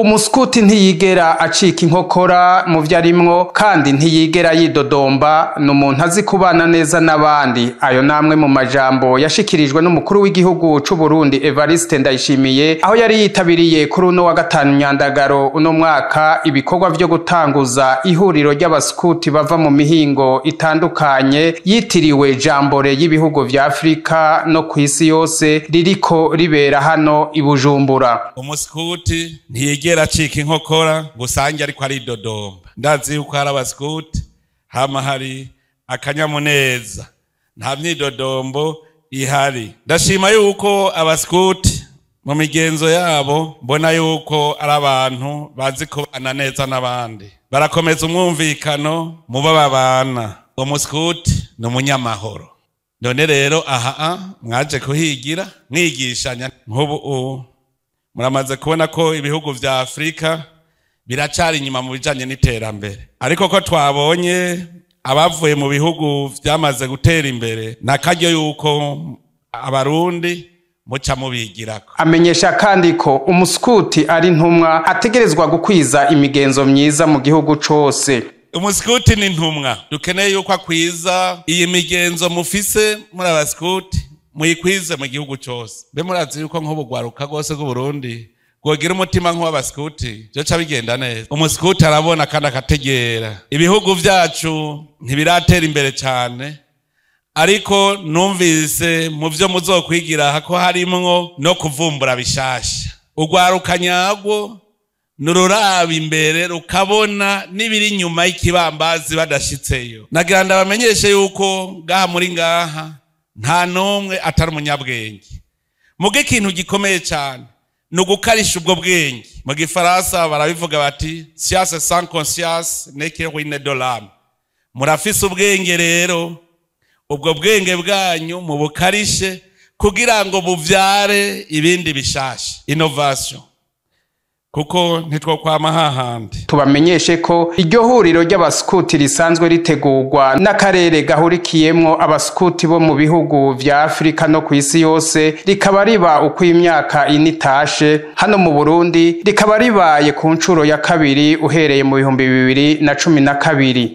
Umuskuti ntiyigera acika inkokora mu vyo arimwo, kandi ntiyigera yidodomba. Ni umuntu azi kubana neza n'abandi. Ayo namwe mu majambo yashikirijwe n'umukuru w'igihugu c'u Burundi, Evariste Ndayishimiye, aho yari yitabiriye kuri uno wa gatanu Nyandagaro uno mwaka ibikorwa vyo gutanguza ihuriro ry'abaskuti bava mu mihingo itandukanye yitiriwe Jamboree y'ibihugu vya Afrika no kw'isi yose, ririko ribera hano i Bujumbura. Umuskuti ntiyigera acika inkokora ngo usange ariko aridodomba. Ndazi yuko hari abaskuti hama hari akanyamuneza, nta myidodombo ihari. Ndashima yuko abaskuti mu migenzo yabo mbona yuko ari abantu bazi kubana neza n'abandi, barakomeza umwumvikano mubo babana. Umuskuti ni umunyamahoro. None rero aha mwaje kuhigira mwigishanya. Nk'ubu muramaze kubona ko ibihugu vya Afrika biracari inyuma mu bijanye n'iterambere, ariko ko twabonye abavuye mu bihugu vyamaze gutera imbere, nakaryo yuko Abarundi muca mubigirako. Amenyesha kandi ko umuskuti ari ntumwa, ategerezwa gukwiza imigenzo myiza mu gihugu cose. Umuskuti ni ntumwa, dukeneye yuko akwiza iyi migenzo mufise muri abaskuti, muyikwize mu gihugu cose. Mbe murazi yuko nk'ubugwaruka rwose bw'Uburundi bwogira umutima nk'uw'abaskuti, vyoca bigenda neza. Umuskuti arabona kandi akategera. Ibihugu vyacu ntibiratera imbere cane, ariko numvise mu vyo muzokwigira ko harimwo no kuvumbura bishasha. Urwaruka nyarwo nururaba imbere, rukabona n'ibiri inyuma y'ikibambazi badashitseyo. Nagira ndabamenyeshe yuko ngaha muri ngaha nta n'umwe atari umunyabwenge. Muge ikintu gikomeye cyane ni ugukarisha ubwo bwenge. Mu gifaransa barabivuga bati: "Science sans conscience n'est que ruine de l'âme." Murafise ubwenge rero, ubwo bwenge bwanyu mubukarishe kugira ngo buvyare ibindi bishasha, innovation, kuko ntitwokwama hahandi. Tubamenyeshe ko iryo huriro ry'abaskuti risanzwe ritegurwa n'akarere gahurikiyemwo abaskuti bo mu bihugu vya Afrika no kw'isi yose, rikaba riba uko imyaka 4 itashe. Hano mu Burundi rikaba ribaye ku ncuro ya kabiri uhereye mu 2012.